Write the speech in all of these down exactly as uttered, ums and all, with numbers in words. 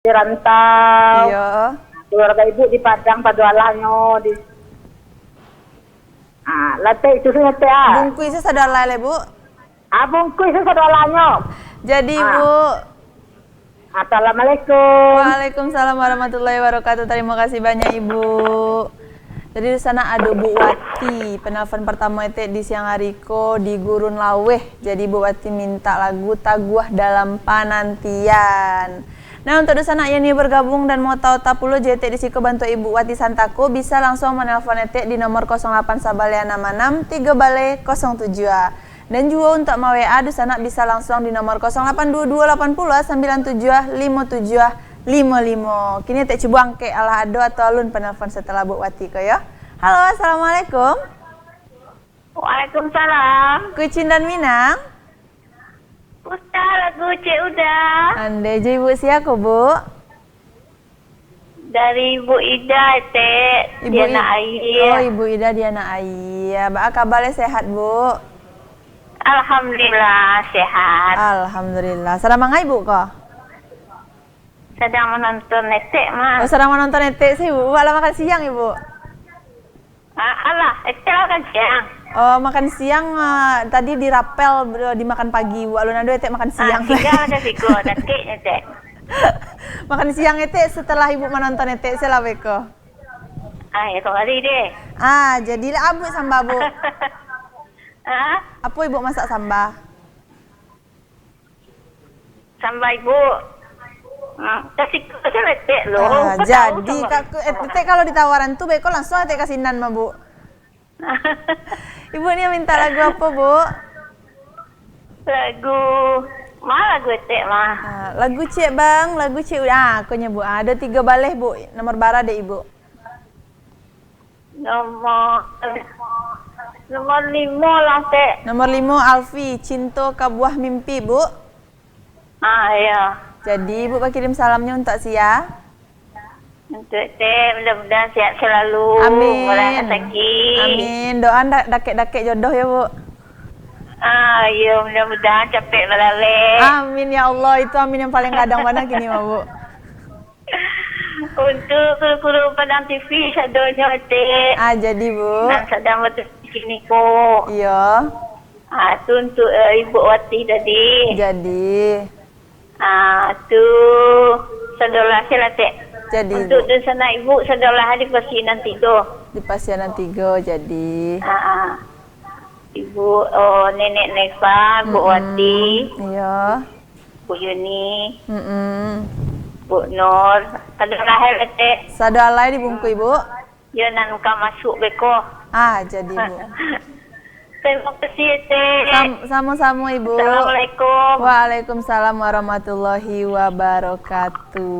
di rantau. Iyo. Keluarga ibu di Padang, Padualahnyo di, ah, lantai itu sajo, Tek, ah. Bungkuih se sadolah lai, Bu. Ah, bungkuih se sadolahnyo. Jadi, ah. Bu. Assalamualaikum. Waalaikumsalam warahmatullahi wabarakatuh. Terima kasih banyak, Ibu. Jadi, di sana ado Bu Wati, penelpon pertama etek di siang hari ko di Gurun Laweh. Jadi, Bu Wati minta lagu Taguah Dalam Panantian. Nah, untuk dunsanak yang nio bergabung dan mau tahu-tahu pulo jo etek di siko bantuak Ibu Wati Santako, bisa langsung manelpon etek di nomor kosong lapan sabaliah anam anam tigo baleh kosong tujuah. Dan juo untuak ma-W A dunsanak bisa langsung di nomor kosong lapan duo duo lapan puluah sambilan tujuah limo tujuah limo limo. Kini etek cubo angkek, alah ado atau alun penelpon setelah Bu Wati ko, yo. Halo, assalamualaikum. Waalaikumsalam. Kucindan Minang. Puta lagu Cik Uda. Andai jo Ibu sia ko, Bu? Dari Ibu Ida, Tek, Ibu di Anak Id-, Aia. Oh, Ibu Ida di Anak Aia. Baa kaba lai, sehat, Bu? Alhamdulillah, sehat. Alhamdulillah. Sadang mangaa Ibu ko? Sadang manonton etek, mah. Oh, sadang manonton etek se, Bu. Alah makan siang, Ibu? Ah, alah, etek lah makan siang. Oh, makan siang, ah, tadi di Rapel, bro, dimakan pagi, Bu. Alun ado etek makan siang. Ah, tingga ka siko, dakeknyo, Tek. Makan siang etek setelah Ibu manonton etek se lah beko. Ah, yo, kamari deh. Ah, jadilah abu samba, Bu. Ah? Apo Ibu masak samba? Samba Ibu. Hmm, ka siko se lah etek lo. Ah, jadi, samba. Ka, etek kalau ditawaran tu, beko langsung etek ka sinan mah, Bu. Ibu ni minta lagu apo, Bu? Lagu, ma lagu etek mah? Ah, lagu ciek, Bang, lagu ciek. Ah, ko nyo, Bu. Ah, ado tigo baleh, Bu. Nomor bara dek Ibu? Nomor, nomor limo lah, Tek. Nomor limo, Alfi, Cinto Kabuah Mimpi, Bu. Ah, iyo. Jadi, Ibu bakirim salamnyo untuak sia? Untuak Tek, mudah-mudahan sehat selalu, amin. Murah rasaki. Amin. Doa ndak dakek-dakek jodoh yo, Bu. Ah, iyo, mudah-mudahan capek balalek. Amin, ya Allah. Itu amin yang paling gadang bana kini mah, Bu. Untuak kuru-kuru Padang T V sadonyo, Tek. Ah, jadi, Bu. Nan sadang batugas kini ko. Iyo. Ah, tu untuak, eh, Ibu Wati tadi. Jadi. Ah, tu sadolah se lah, Tek. Jadi, untuak Bu. Dunsanak Ibu sadolah di Pasianan Tigo. Di Pasianan Tigo, jadi. Ah, ah. Ibu, oh, Nenek Naifa, Bu Wati. Iyo. Bu Yuni. Mm-mm. Bu Nur. Sadolah lai, Tek. Sadolah lai dibungkuih, Bu. Yo, nan ka masuak beko. Ah, jadi, Bu. Tarimo kasih, Tek. Sam-, samo-samo, Ibu. Assalamualaikum. Waalaikumsalam warahmatullahi wabarakatuh.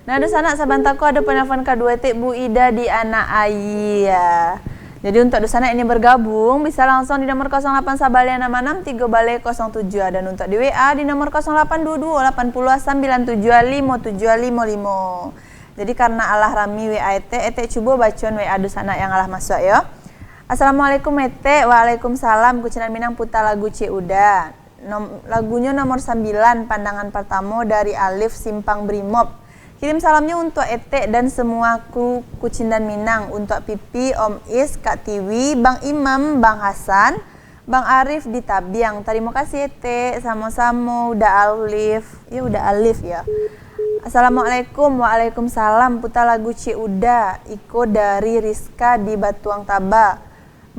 Nah, dunsanak, sabanta ko ado penelpon kaduo, Tek, Bu Ida di Anak Aia. Jadi, untuak dunsanak yang nio bergabung, bisa langsung di nomor kosong lapan sabaliah anam anam tigo baleh kosong tujuah, dan untuak di W A di nomor kosong lapan duo duo lapan puluah sambilan tujuah limo tujuah limo limo. Jadi, karena alah rami W A etek, etek cubo bacoan W A dunsanak yang alah masuak, yo. Assalamualaikum, Etek. Waalaikumsalam. Kucindan Minang puta lagu Cik Uda. Nom-, lagunyo nomor sambilan, Pandangan Partamo dari Alif Simpang Brimob. Kirim salamnyo untuak Etek dan semua kru Kucindan Minang, untuak Pipi, Om Is, Kak Tiwi, Bang Imam, Bang Hasan, Bang Arif di Tabiang. Tarimo kasih, Etek. Samo-samo, Uda Alif. Yo, Uda Alif, yo. Assalamualaikum. Waalaikumsalam. Puta lagu Cik Uda. Iko dari Rizka di Batuang Taba.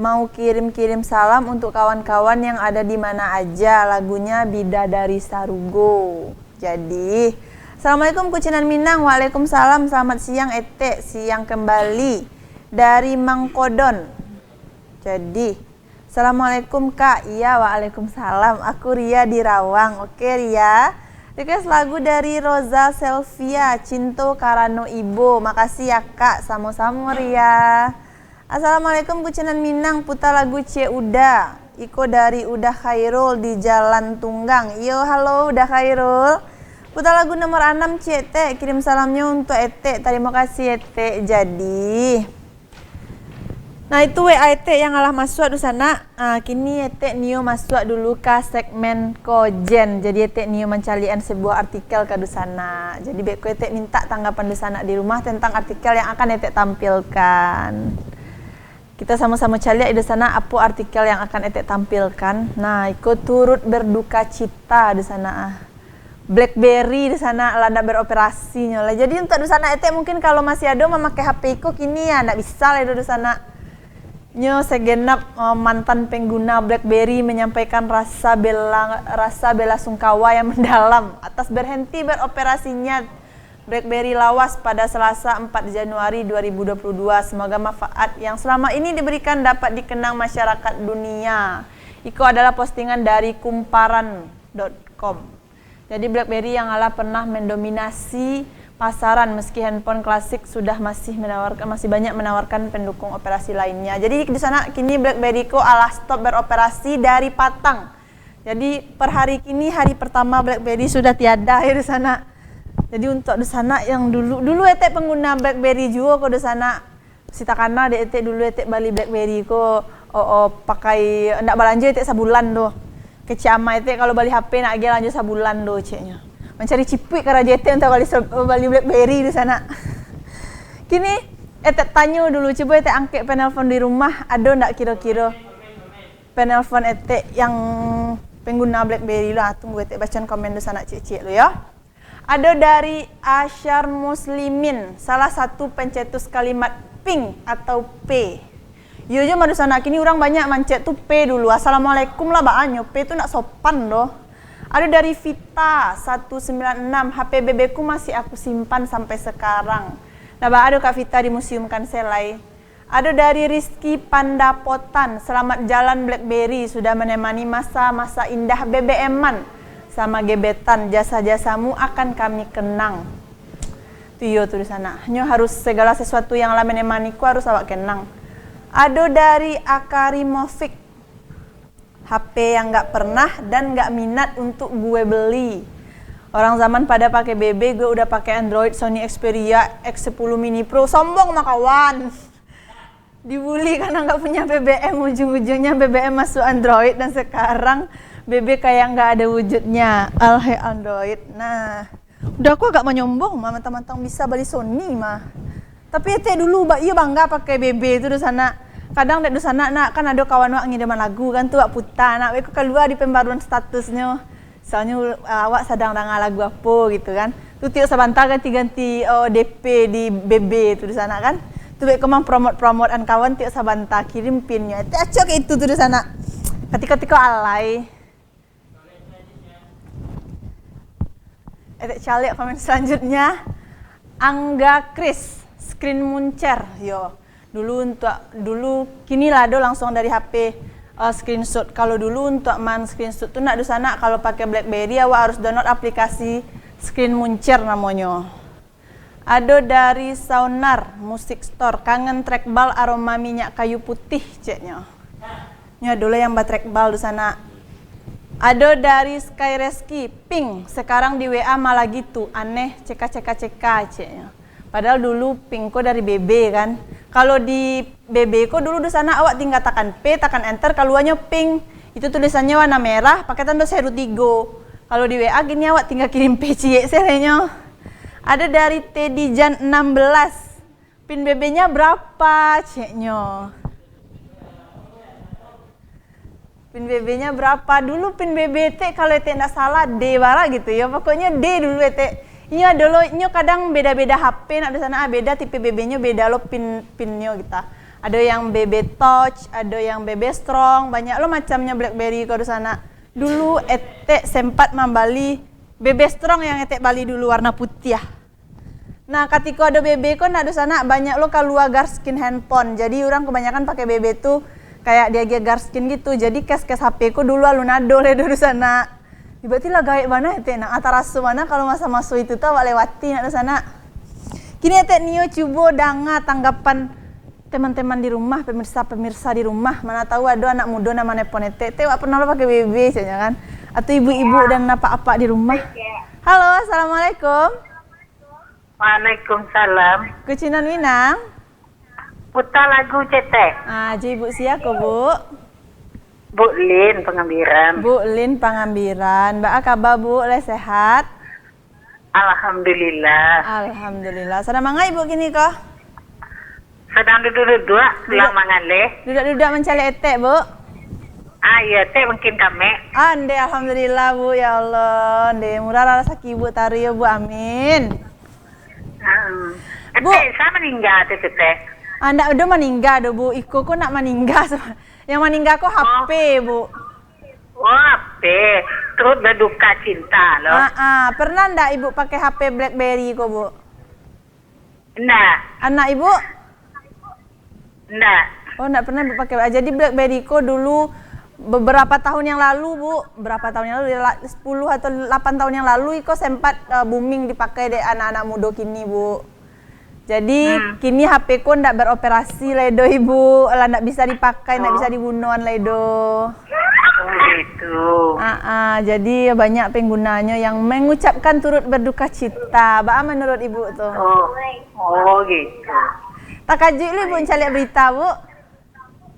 Mau kirim-kirim salam untuk kawan-kawan yang ada di mana aja. Lagunya Bidadari Sarugo. Jadi, Assalamualaikum, Kucindan Minang. Waalaikumsalam. Selamat siang, Etek. Siang kembali. Dari Mangkodon. Jadi, Assalamualaikum, Kak. Iya, waalaikumsalam. Aku Ria di Rawang. Oke, Ria. Request lagu dari Roza Selvia, Cinto Karano Ibo. Makasih ya, Kak. Samo-samo, Ria. Assalamualaikum, Kucindan Minang. Puta lagu Cik Uda. Iko dari Uda Khairul di Jalan Tunggang. Yo, halo, Uda Khairul. Puta lagu nomor anam, Cik Tek. Kirim salamnyo untuk Etek. Tarimo kasih, Etek. Jadi, Nah, itu W A etek yang alah masuak dunsanak. Ah, kini etek nio masuak dulu ka segmen Kojen. Jadi, etek nio mancaliakan sebuah artikel ka dunsanak. Jadi, beko etek minta tanggapan dunsanak di rumah tentang artikel yang akan etek tampilkan. Kita samo-samo caliak dunsanak apo artikel yang akan etek tampilkan. Nah, iko turut berduka cita dunsanak, ah. BlackBerry dunsanak lah ndak beroperasi nyo lah. Jadi, untuak dunsanak etek mungkin kalau masih ado mamakai H P iko kini ya ndak bisa lah itu dunsanak. Nyo segenap, eh, mantan pengguna BlackBerry menyampaikan rasa bela, rasa belasungkawa yang mendalam atas berhenti beroperasinya BlackBerry lawas pada Selasa empat Januari dua ribu dua puluh dua. Semoga manfaat yang selama ini diberikan dapat dikenang masyarakat dunia. Iko adalah postingan dari kumparan dot com. Jadi, BlackBerry yang alah pernah mendominasi pasaran, meski handphone klasik sudah masih menawarkan, masih banyak menawarkan pendukung operasi lainnya. Jadi, dunsanak kini BlackBerry ko alah stop beroperasi dari patang. Jadi, per hari kini, hari pertama BlackBerry sudah tiada, ya, dunsanak. Jadi, untuak dunsanak yang dulu, dulu etek pengguna BlackBerry juo ko dunsanak. Si takana dek etek dulu etek bali BlackBerry ko, oh, oh, pakai, ndak balanjo etek sabulan tu. Kecek ama etek kalau bali H P nak agiah lanjo sabulan tu, ceknyo. Mancari cipuik karajo etek untuak bali se-, bali BlackBerry dunsanak. Kini, etek tanyo dulu, cubo etek angkek penelpon di rumah, ado ndak kiro-kiro penelpon etek yang pengguna BlackBerry lah. Tunggu etek bacoan komen dunsanak ciek-ciek lu, yo. Ado dari Asyar Muslimin, salah satu pencetus kalimat ping atau P. Iyo jo, dunsanak, kini urang banyak mancet tu P dulu. Assalamualaikum lah, baanyo P tu ndak sopan doh. Ado dari Vita satu sembilan enam, H P B B ku masih aku simpan sampai sekarang. Nah, baa ado Kak Vita di museum Kansai lai. Ado dari Rizky Pandapotan, selamat jalan BlackBerry, sudah menemani masa-masa indah B B M-an sama gebetan, jasa-jasamu akan kami kenang. Tu iyo tu dunsanak. Nyo harus segala sesuatu yang lah menemani ko harus awak kenang. Ado dari Akari Mofik, H P yang nggak pernah dan nggak minat untuk gue beli. Orang zaman pada pakai B B, gue udah pakai Android Sony Xperia X sepuluh Mini Pro. Sombong mah kawan. Dibully karena nggak punya B B M, ujung-ujungnya B B M masuk Android dan sekarang B B kayak nggak ada wujudnya. Alhe Android. Nah, udah aku agak menyombong mah, mentang-mentang bisa bali Sony mah. Tapi etek dulu, ba-, iyo bangga pakai B B tu dunsanak. Kadang dek dunsanak nak, kan ado kawan wak ngideman lagu kan tu, wak puta nak, wak kalua di pembaruan statusnyo. Soalnyo, ah, awak sadang danga lagu apo gitu kan. Tu tiok sabanta ganti-ganti, oh, D P di B B tu dunsanak kan. Tu beko mampromot-promotan kawan tiok sabanta kirim pinnyo. Etek acok itu tu dunsanak. Katiko-tiko alai. Etek caliak komen selanjutnya. Angga Kris, screen muncer. Yo. Dulu untuak, dulu, kini lah ado langsung dari H P, eh, screenshot. Kalau dulu untuak man-screenshot tu ndak dunsanak, kalau pakai BlackBerry awak harus download aplikasi Screen Muncher namonyo. Ado dari Saunar Music Store, kangen trackball aroma minyak kayu putih, ceknyo. Nyo ado lah yang batrackball dunsanak. Ado dari Sky Reski, ping, sekarang di W A malah gitu, aneh, ceka, ceka, ceka, ceknyo. Padahal dulu ping ko dari B B kan. Kalau di B B ko dulu dunsanak awak tinggal takan P, takan enter, kaluanyo ping. Itu tulisannyo warna merah, pakai tando seru tigo. Kalau di W A gini awak tinggal kirim P ciek sajonyo. Ado dari Teddy Jan enam belas. Pin B B-nya berapa, ceknyo. Pin B B-nya berapa? Dulu pin B B etek, kalau etek ndak salah, D bara gitu yo. Pokoknyo D dulu etek. Inyo ado lo, inyo kadang beda-beda H P, nak dunsanak, ah, beda tipe B B-nyo, beda lo pin, pinnyo gitu. Ado yang B B Touch, ado yang B B Strong, banyak lo macamnyo BlackBerry ko dunsanak. Dulu etek sempat mambali B B Strong yang etek bali dulu warna putiah. Nah, katiko ado B B ko, nak dunsanak, banyak lo kalua garskin handphone. Jadi, urang kebanyakan pakai B B tu kayak diagiah garskin gitu. Jadi, case-case H P ko dulu alun ado lai dunsanak. Berarti lah gaek bana etek nak, ah, taraso bana kalau maso-maso itu tu awak lewati nak dunsanak. Kini etek nio cubo danga tanggapan teman-teman di rumah, pemirsa-pemirsa di rumah, mana tahu ado anak mudo nan manelpon etek, "Tek, wak pernah lo pakai B B?" caknyo kan. Atau ibu-ibu dan apak-apak di rumah. Halo, assalamualaikum. Waalaikumsalam. Kucinan Minang? Puta lagu cetek. Ah, jo Ibu sia ko, Bu? Bu Lin Pangambiran. Bu Lin Pangambiran. Baa kaba, Bu? Lai sehat? Alhamdulillah. Alhamdulillah. Sadang mangai, Bu, kini ko? Sadang duduak-duduak, pulang mangaleh. Duduak-duduak mancaliak etek, Bu? Ah, iyo, etek mungkin kamek. Ah, ndeh, alhamdulillah, Bu. Ya Allah, ndeh, murah lah rasaki Ibu tari yo, Bu. Amin. Ah. Bu. Etek, sa maningga tu, Teteh? Ah, ndak ado maningga doh, Bu. Iko ko nak maningga. Yang maningga ko H P, Bu. Oh, H P. Turut berduka cinta lo. Ah, ah. Pernah ndak Ibu pakai H P BlackBerry ko, Bu? Ndak. Anak Ibu? Ndak. Oh, ndak pernah Ibu pakai. Ah, jadi BlackBerry ko dulu beberapa tahun yang lalu, Bu. Berapa tahun yang lalu? La-, sepuluh atau delapan tahun yang lalu iko sempat, eh, booming dipakai dek anak-anak mudo kini, Bu. Jadi, hmm, kini H P ko ndak beroperasi lai doh, Ibu. Lah ndak bisa dipakai, ndak bisa digunoan lai doh. Oh, gitu. Ah, ah, jadi banyak penggunanya yang mengucapkan turut berduka cita. Baa menurut Ibu tu? Oh, oh, gitu. Takajuik lu, Ibu, mancaliak berita, Bu?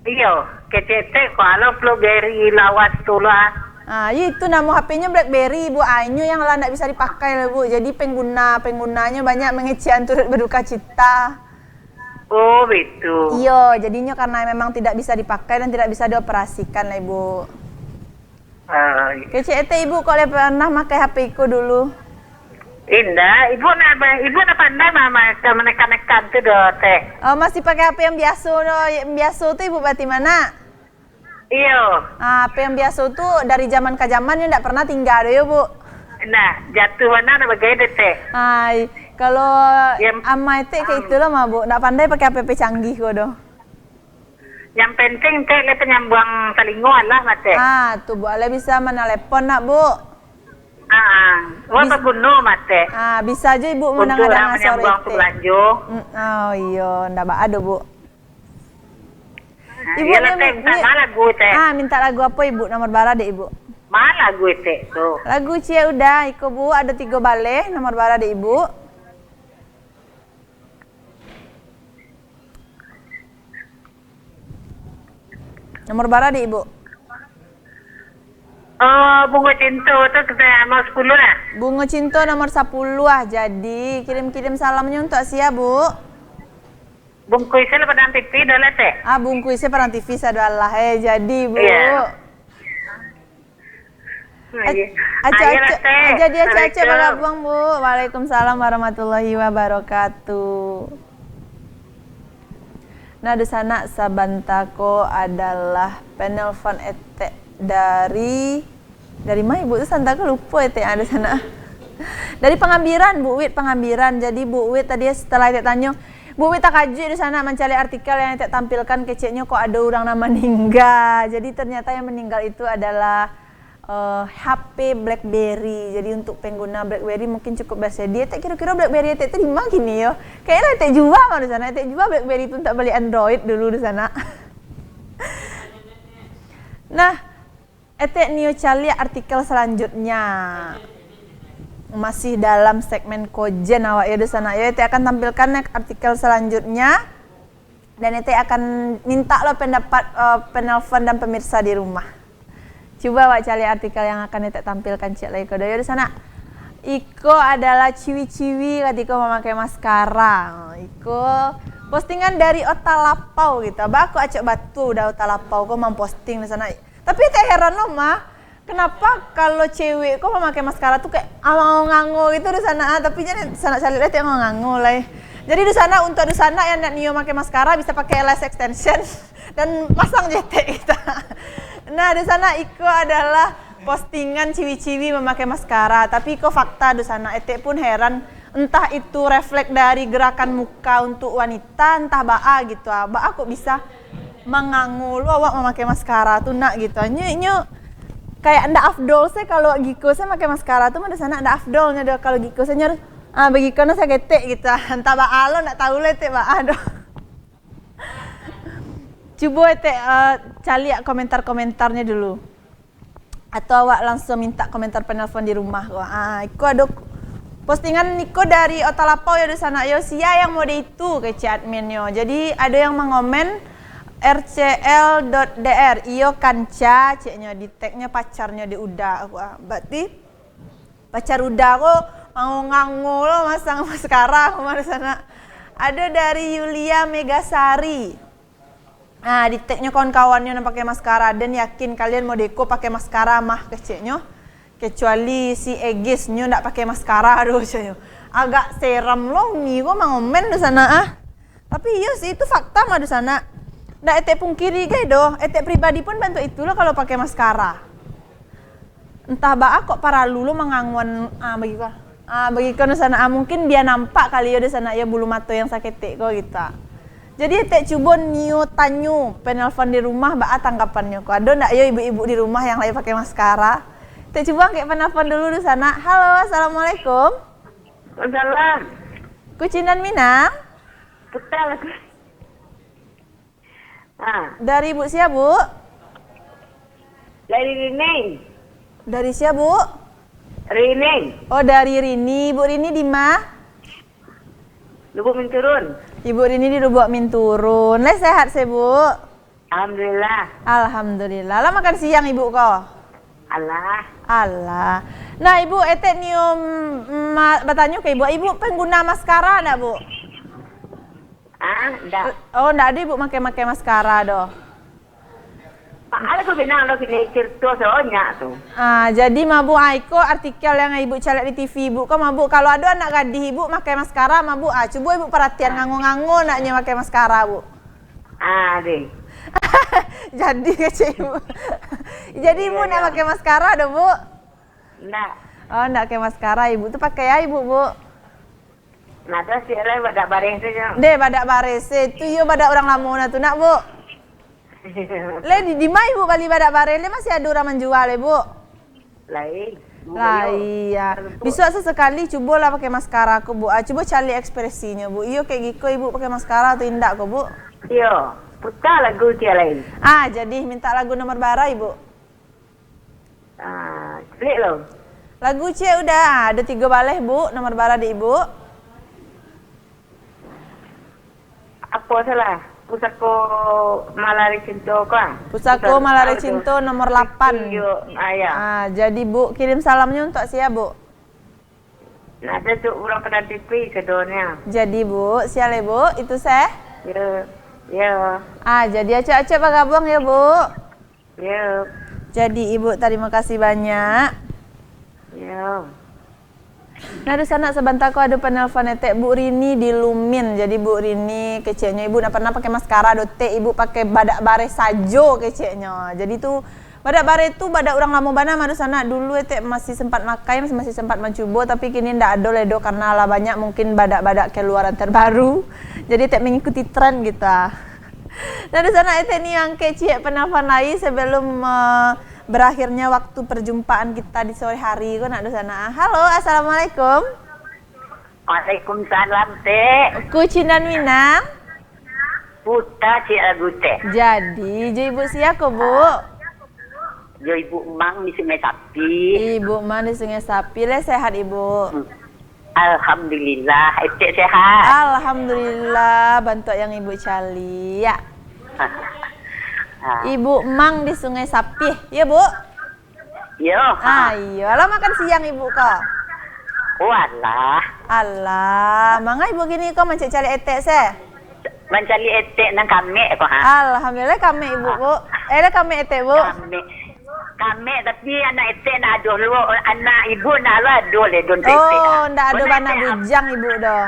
Iyo, kecek etek ko, alah, BlackBerry lawas tu lah. Ah, iyo, itu namo H P-nyo BlackBerry, Bu. Ah, inyo yang lah ndak bisa dipakai lah, Bu. Jadi pengguna-penggunanyo banyak mengecekan turut berduka cita. Oh, betul. Iyo, jadinyo karena memang tidak bisa dipakai dan tidak bisa dioperasikan lah, Ibu. Ah, iyo. Kecek etek, Ibu kok lai pernah makai H P iko dulu? Indak, ibu nak ba-, ibu nak pandai ma-, ma-, menekan-nekan tu doh, Teh. Oh, masih pakai H P yang biaso doh, yang biaso tu ibu berarti ma? Iyo. Ah, H P yang biaso tu dari zaman ka zaman yo ndak pernah tingga doh yo, Bu? Nah, jatuah ma nak bagai deh, Teh. Ai, kalau amai Teh kayak itu lah mah, Bu. Ndak pandai pakai H P-H P canggih ko doh. Yang penting, Teh, le penyambung talingo alah, mah, Teh. Ah, tu, Bu, le bisa manalepon nak, Bu? Ah, wah, baguno, mah, Teh. Ah, bisa jo ibu mandanga-danga suaro Teh. Untuk urang manyambung tu balanjo. Mm, oh, iyo, ndak baa doh, Bu. Ah, ibu iyolah, Teh, minta lagu, Teh. Ah, minta lagu apo, Ibu? Nomor bara dek Ibu? Ma lagu, Teh, tu? Lagu Cia Uda, iko, Bu, ado tigo baleh, nomor bara dek Ibu? Nomor bara dek Ibu? Oh, Bungo Cinto tu kita nomor sepuluh lah. Bungo Cinto nomor sapuluh ah. Jadi, kirim-kirim salamnyo untuak sia, Bu? Bungkuih se lah Padang T V doh lah, Teh. Ah, bungkuih se Padang T V sadoalah. Eh, jadi, Bu. Iya. Acok-acok, jadi acok-acok bagabuang, Bu. Waalaikumsalam warahmatullahi wabarakatuh. Nah, dunsanak, sabanta ko adalah penelpon etek dari, dari ma, Ibu, tu sabanta ko lupo etek, ah, dunsanak. Dari Pangambiran, Bu Wit Pangambiran. Jadi, Bu Wit tadi setelah etek tanyo, Bu Wit takajuik dunsanak mancaliak artikel yang etek tampilkan, keceknyo kok ado urang nan maningga. Jadi, ternyata yang meninggal itu adalah eh, H P BlackBerry. Jadi, untuk pengguna BlackBerry mungkin cukup bersedia. Etek, kiro-kiro BlackBerry etek tu di ma kini yo? Kayaknyo etek jua mah dunsanak. Etek jua BlackBerry tu untuak bali Android dulu dunsanak. Nah, etek nio caliak artikel selanjutnya. Masih dalam segmen Kojen awak yo dunsanak yo. Etek akan tampilkan next artikel selanjutnya. Dan etek akan minta lo pendapat, eh, penelpon dan pemirsa di rumah. Cubo awak caliak artikel yang akan etek tampilkan ciek lai ko doh yo dunsanak. Iko adalah ciwi-ciwi katiko mamakai maskara. Iko postingan dari Ota Lapau gitu. Baa kok acok batua Ota Lapau ko mamposting dunsanak. Tapi etek heran lo mah. Kenapa kalau cewek ko mamakai maskara tu kayak angango-ngango gitu dunsanak, ah, tapi jan dunsanak caliak lai, etek angango-ngango lai. Jadi dunsanak, untuak dunsanak yang ndak nio makai maskara, bisa pakai lash extension dan pasang jo etek kita. Nah, dunsanak, iko adalah postingan ciwi-ciwi mamakai maskara, tapi iko fakta dunsanak, etek pun heran. Entah itu refleks dari gerakan muka untuk wanita, entah baa gitu, ah. Baa kok bisa mangango lo awak mamakai maskara tu nak gitu, ah. Nyo, nyo kayak ndak afdol se kalau giko se makai maskara tu, mah dunsanak, ndak afdolnyo doh kalau giko se nyo, ah, bagiko no saketek gitu, ah. Entah baa lo, ndak tahu lo etek baa doh. Cubo etek, eh, caliak komentar-komentarnyo dulu. Atau awak langsung minta komentar penelpon di rumah ko. Ah, iko ado, Postingan niko dari Otalapau yo, dunsanak yo, sia yang mode itu, kecek adminnyo. Jadi, ado yang mangomen, "R C L dot D R, iyo kanca," ceknyo, di-tag-nyo pacarnyo di Uda. Wah, berarti pacar Uda ko mangango-ngango lo masang maskara ko, dunsanak. Ado dari Yulia Megasari. Ah, di-tag-nyo kawan-kawannyo nan pakai maskara, "Den yakin kalian mode ko pakai maskara mah," keceknyo. "Kecuali si Egis, nyo ndak pakai maskara doh," ceknyo. Agak seram lo ngi ko mangomen, dunsanak, ah. Tapi iyo sih, itu fakta mah, dunsanak. Ndak etek pungkiri gai doh, etek pribadi pun bantuak itu lo kalau pakai maskara. Entah baa kok paralu lo manganguan, ah, bagi ko. Ah, bagi ko, dunsanak, ah, mungkin bia nampak kali yo, dunsanak yo, bulu mato yang saketek ko gitu, ah. Jadi, etek cubo nio tanyo penelpon di rumah, baa tanggapannyo ko. Ado ndak yo ibu-ibu di rumah yang lai pakai maskara? Etek cubo angkek penelpon dulu, dunsanak. Halo, assalamualaikum. Waalaikumsalam. Kucindan Minang? Puta lah. Ha. Dari Ibu sia, Bu? Dari Rining. Dari sia, Bu? Rining. Oh, dari Rini. Ibu Rini di ma? Lubuk Minturun. Ibu Rini di Lubuk Minturun. Lai sehat se, Bu? Alhamdulillah. Alhamdulillah. Lah makan siang Ibu ko? Alah. Alah. Nah, Ibu, etek nio, mm, ma-, batanyo ka Ibu. Ibu pengguna maskara ndak, Bu? Ah, ndak. Oh, ndak ado Ibu makai-makai maskara doh. Baa ko Minang lo kini cerito sabanyak tu. Ah, jadi mah, Bu, ah, iko artikel yang Ibu caliak di T V Ibu ko mah, Bu. Kalau ado anak gadih Ibu makai maskara mah, Bu, ah, cubo Ibu paratian, ngango-ngango naknyo makai maskara, Bu. Ah, deh. Jadi kecek Ibu. Jadi Ibu ndak pakai maskara doh, Bu? Ndak. Oh, ndak pakai maskara. Ibu tu pakai ai, Bu, Bu? Nah, tu siap lah, badak bareh tu je. Deh, badak bareh se. Tu iyo badak urang lamo nah tu, nak, Bu? Lai di, di ma Ibu bali badak bareh? Lai masih ado urang manjua lai, Bu? Lai. Lai, ya. Bisuak sesekali cubolah pakai maskara ko, Bu. Ah, cubo caliak ekspresinyo, Bu. Iyo, kek giko Ibu pakai maskara tu indak ko, Bu? Iyo. Puta lagu sia lai. Ah, jadi mintak lagu nomor bara, Ibu? Ah, klik lo. Lagu ciek Uda, ado tigo baleh, Bu, nomor bara di Ibu. Apo salah? Pusako Malari Cinto ko, ah? Pusako Malari Cinto nomor lapan. Iyo, ah, ya. Ah, jadi, Bu, kirim salamnyo untuak sia, Bu? Nah, ado tu urang Padang Tipi sadonyo. Jadi, Bu, sia lai, Bu, itu se? Yo, yo. Ah, jadi acok-acok bagabuang yo, Bu. Yo. Jadi, Ibu, tarimo kasih banyak. Yo. Nah, dunsanak, sabanta ko ado panelpon etek, Bu Rini di Lumin. Jadi, Bu Rini, keceknyo, Ibu ndak pernah pakai maskara doh, Tek. Ibu pakai badak bareh sajo, keceknyo. Jadi tu, badak bareh tu badak urang lamo bana mah, dunsanak. Dulu etek masih sempat makai, masih, masih sempat mancubo, tapi kini ndak ado lai doh, karena lah banyak mungkin badak-badak keluaran terbaru. Jadi, etek mengikuti tren gitu, ah. Nah, dunsanak, etek ni angkek ciek penelpon lai sebelum, eh, berakhirnya waktu perjumpaan kita di sore hari ko, nak, dunsanak. Halo, assalamualaikum. Waalaikumsalam, Tek. Kucindan Minang? Puta ciek lagu, Tek. Jadi, jo Ibu sia ko, Bu? Jo Ibu Mang di Sungai Sapi. Ibu Mang di Sungai Sapi, lai sehat, Ibu? Hmm. Alhamdulillah, etek sehat. Alhamdulillah, bantuak yang Ibu caliak. Ah. Ibu Mang di Sungai Sapih, ya, Bu? Yo, ah, ha. Iyo. Alah makan siang Ibu ko? Walah. Alah, manga Ibu kini ko mancaliak etek se? Mancaliak etek nan kamek ko, ha. Alhamdulillah, kamek Ibu, ah, Bu. Eh, lah kamek etek, Bu. Kamek. Kamek, tapi anak etek ndak ado lo, anak Ibu ndak lo ado le don etek, oh, ah. Ndak ado bana bujang Ibu doh.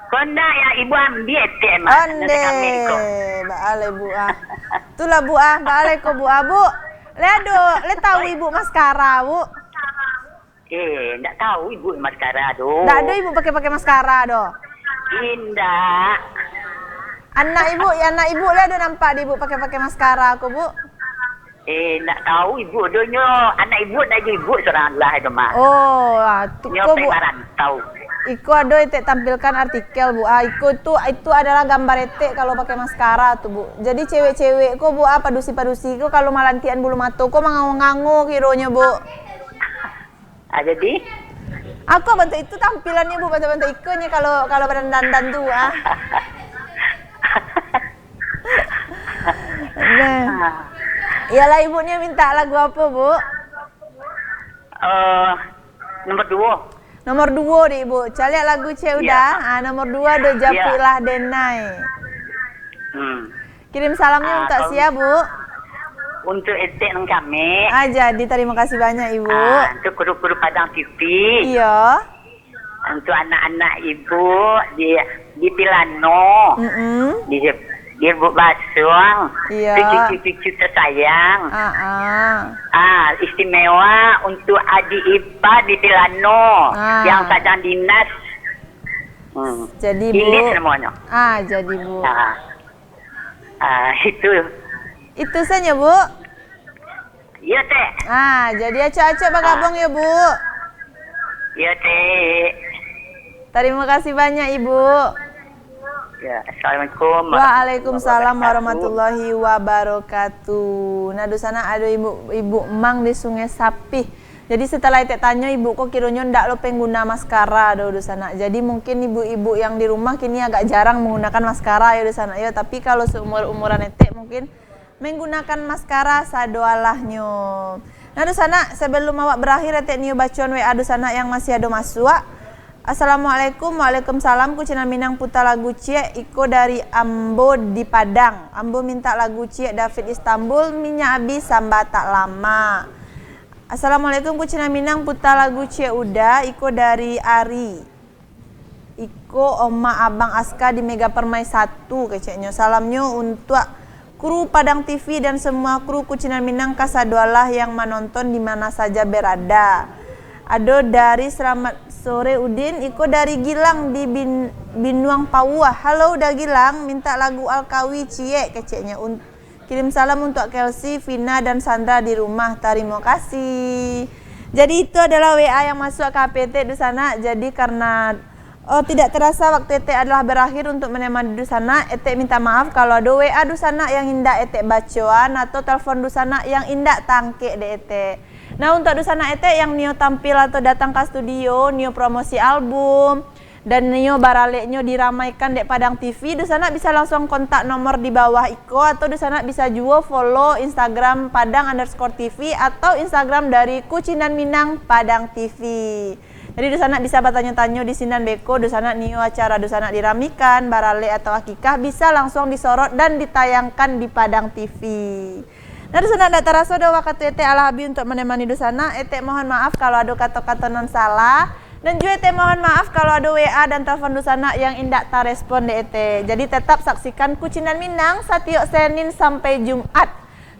Ko ndak, yo, Ibu ambiak etek mah. Ondeh, baa lai, Bu, ah. Itulah, Bu, ah, baa lai ko, Bu, ah, Bu. Lai ado, lai tahu Ibu maskara, Bu? Eh, ndak tahu Ibu maskara doh. Ndak ado Ibu pakai-pakai maskara doh? Indak. Anak Ibu, yo, anak Ibu lai ado nampak di Ibu pakai-pakai maskara ko, Bu? Eh, ndak tahu Ibu doh nyo. Anak Ibu ndak jo Ibu surang lah itu mah. Oh, ah, tu nyo ko, Bu. Nyo pai marantau. Iko ado etek tampilkan artikel, Bu. Ah, iko tu, itu adalah gambar etek kalau pakai maskara tu, Bu. Jadi cewek-cewek ko, Bu, ah, padusi-padusi ko kalau malantikan bulu mato ko mangango-ngango kironyo, Bu. Ah, jadi? Aku bantuak itu tampilannyo, Bu, bantuak-bantuak ikonyo kalau, kalau badandan-dandan tu, ah. Nah. Iyolah, Ibu nio minta lagu apo, Bu? Eh, nomor duo. Nomor duo dek Ibu. Caliak lagu ciek Uda. Ah, nomor duo do Japuiklah Denai. Hmm. Kirim salamnyo Ah, untuak kalau sia, Bu? Untuak etek nan kami. Ah, jadi, tarimo kasih banyak, Ibu. Ah, untuak kuru-kuru Padang T V. Iyo. Untuak anak-anak ibu di, di Pilano. Mm-mm. Di, di Buk Basuang. Iyo. Cucu-cucu tersayang. Ah, ah. Ah, istimewa untuk adik ipar di Pilano Ah. yang sadang dinas. Hmm. Jadi, Bu. Ilis namonyo. Ah, jadi, Bu. Ah. Ah, itu. Itu sajo, Bu? Iyo, Tek. Ah, jadi acok-acok bagabung yo, Bu. Iyo, Tek. Tarimo kasih banyak, Ibu. Ya, assalamualaikum Waalaikumsalam warahmatullahi wabarakatuh. Nah, dunsanak, ado ibu, ibu Mang di Sungai Sapih. Jadi, setelah etek tanyo, ibu ko kironyo ndak lo pengguna maskara do, dunsanak. Jadi, mungkin ibu-ibu yang di rumah kini agak jarang menggunakan maskara yo, dunsanak yo. Tapi, kalau seumur-umuran etek, mungkin menggunakan maskara sadoalahnyo. Nah, dunsanak, sebelum awak berakhir, etek nio bacoan W A dunsanak yang masih ado masuak. Assalamualaikum, waalaikumsalam, Kucinan Minang puta lagu ciek, iko dari ambo di Padang. Ambo minta lagu ciek David Istanbul, Minyak Abih Samba Tak Lama. Assalamualaikum, Kucinan Minang puta lagu ciek Uda, iko dari Ari. Iko omak abang Aska di Mega Permai satu, keceknyo. Salamnyo untuak kru Padang T V dan semua kru Kucinan Minang kasadoalah yang manonton di mana saja berada. Ado dari Selamat Sore Udin, iko dari Gilang di Bin-, Binuang Pauah. Halo Uda Gilang, minta lagu Alkawi ciek, keceknyo. Un-, Kirim salam untuak Kelsey, Vina, dan Sandra di rumah. Tarimo kasih. Jadi, itu adalah W A yang masuak ka H P etek dunsanak. Jadi, karena, oh, tidak terasa waktu etek adalah berakhir untuk menemani dunsanak, etek minta maaf kalau ado W A dunsanak yang indak etek bacoan atau telepon dunsanak yang indak tangkek dek etek. Nah, untuak dunsanak etek yang nio tampil atau datang ka studio, nio promosi album, dan nio baraleknyo diramaikan dek Padang T V, dunsanak bisa langsuang kontak nomor di bawah iko, atau dunsanak bisa juo follow Instagram Padang underscore T V atau Instagram dari Kucinan Minang Padang T V. Jadi, dunsanak bisa batanyo-tanyo di sinan beko, dunsanak nio acara dunsanak diramikan, baralek atau akikah, bisa langsuang disorot dan ditayangkan di Padang T V. Nah, dunsanak, ndak taraso doh wakatu etek alah abih untuak manemani dunsanak. Etek mohon maaf kalau ado kato-kato nan salah. Dan juo etek mohon maaf kalau ado W A dan telepon dunsanak yang indak tarespon dek etek. Jadi, tetap saksikan Kucinan Minang satiok Senin sampai Jumat.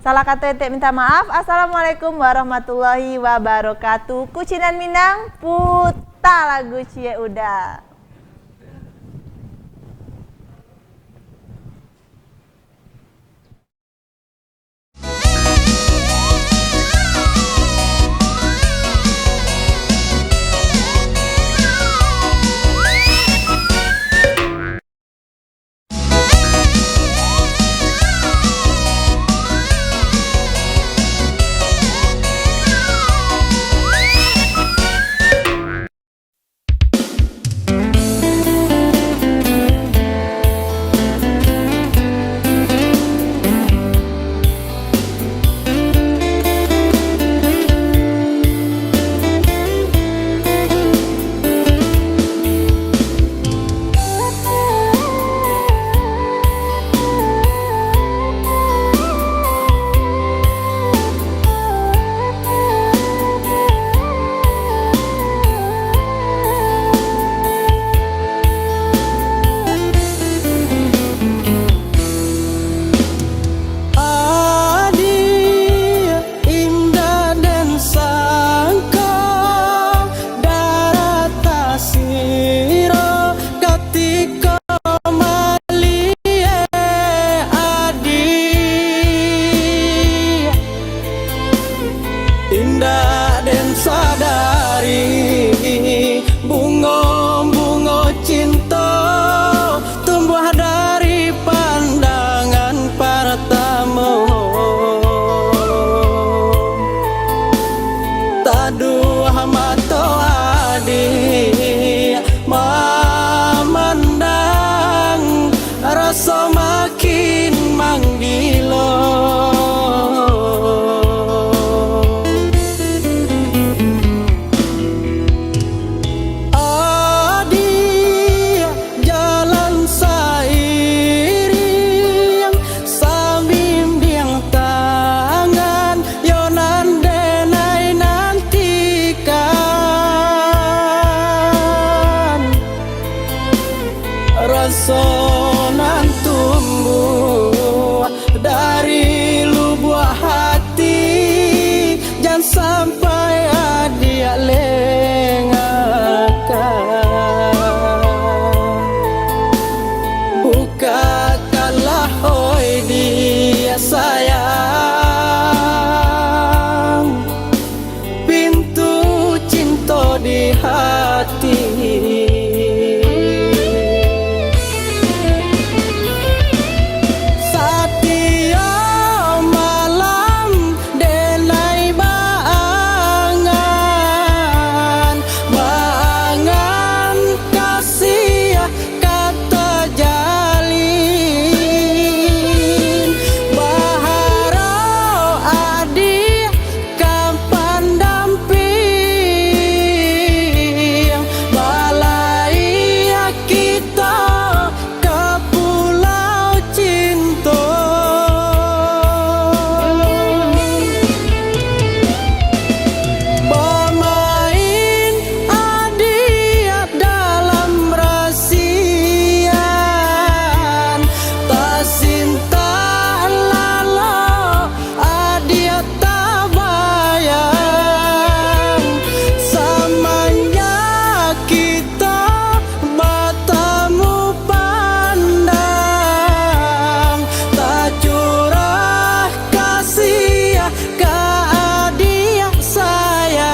Salah kato etek minta maaf. Assalamualaikum warahmatullahi wabarakatuh. Kucinan Minang, puta lagu ciek Uda. Raso nan tumbuah dari lubuak hati, jan sampai adiak lengahkan. Bukakanlah, oi diak sayang, pintu cinto di hati. Satiok malam denai baangan, baangan kasiah ka tajalin. Baharap adiak ka pandamping, balayia kito ka pulau cinto. Bamain adiak dalam rasian, tasintak lalok adiak tabayang. Samanjak kito batamu pandang, tacurah kasiah ka adiak sayang.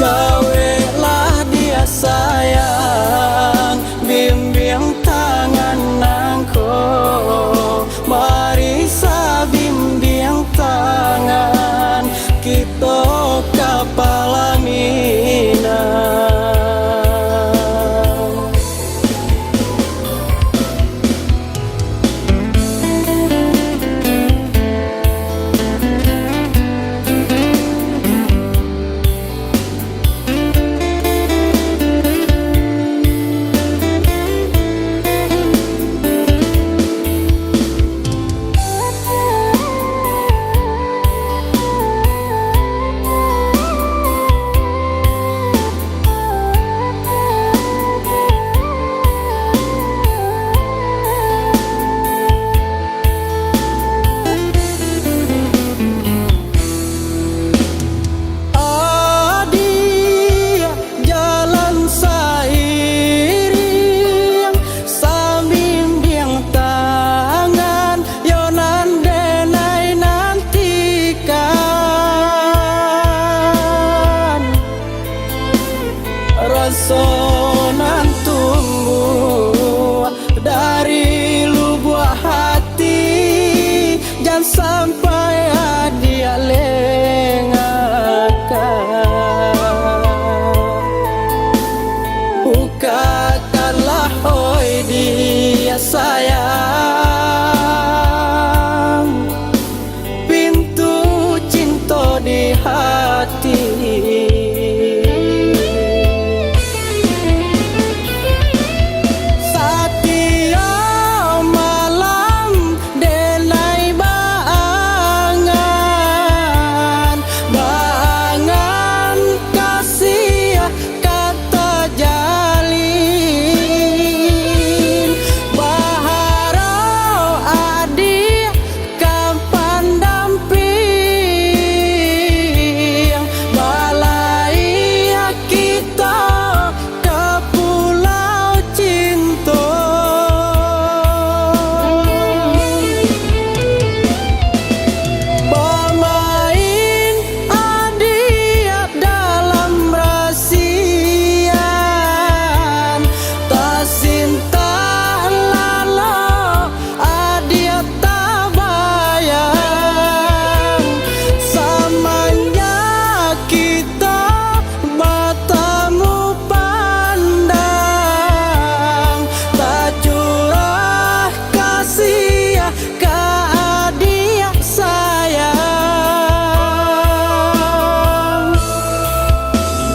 Jaweklah diak sayang, bimbiang tangan nangko, mari sabimbiang tangan, kito ka palaminan. Adiak jalan sairiang, sabimbiang tangan, yo nan denai nantikan. Raso nan tumbuah dari lubuak hati, jan sampai adiak lengahkan. Bukakanlah, oi diak sayang, pintu cinto di hati. Satiok malam denai baangan, baangan kasiah ka tajalin. Baharap adiak ka pandamping, balayia kito ka pulau cinto. Bamain adiak dalam rasian, tasintak lalok adiak tabayang. Samanjak kito batamu pandang, tacurah kasiah ka adiak sayang.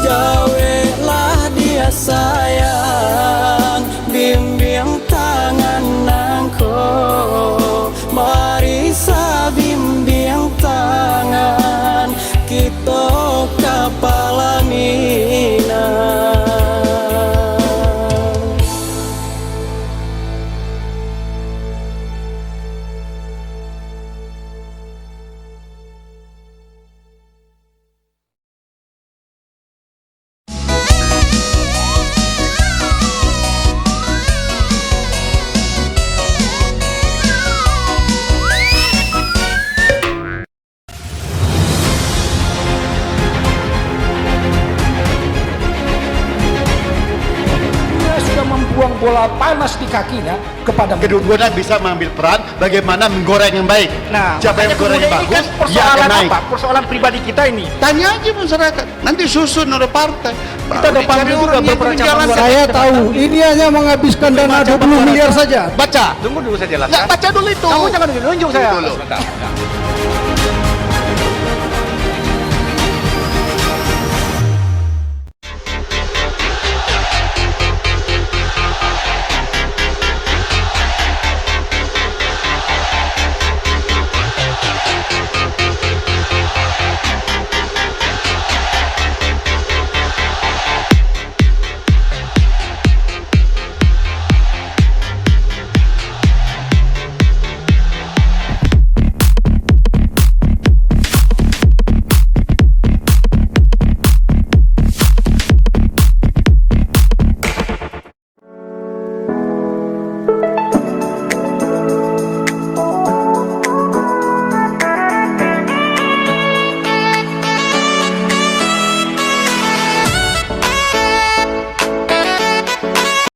Jaweklah diak sayang, bimbiang tangan nangko, mari sabimbiang tangan, kito ka palaminan. Bola panas di kakinya kepada Kedua-duanya bisa mengambil peran bagaimana menggoreng yang baik. Nah, Siapa yang makanya menggoreng yang kemudian ini bagus, kan dia akan persoalan naik. Apa? Persoalan pribadi kita ini. Tanya aja masyarakat. Nanti susun oleh partai. Kita ada panggung juga beberapa cabang olahraga. Saya tahu, ini hanya menghabiskan dana dua puluh miliar saja. Baca. Tunggu dulu saya Nggak, jelaskan. Baca dulu itu. Kamu jangan nunjuk-nunjuk saya. Dulu.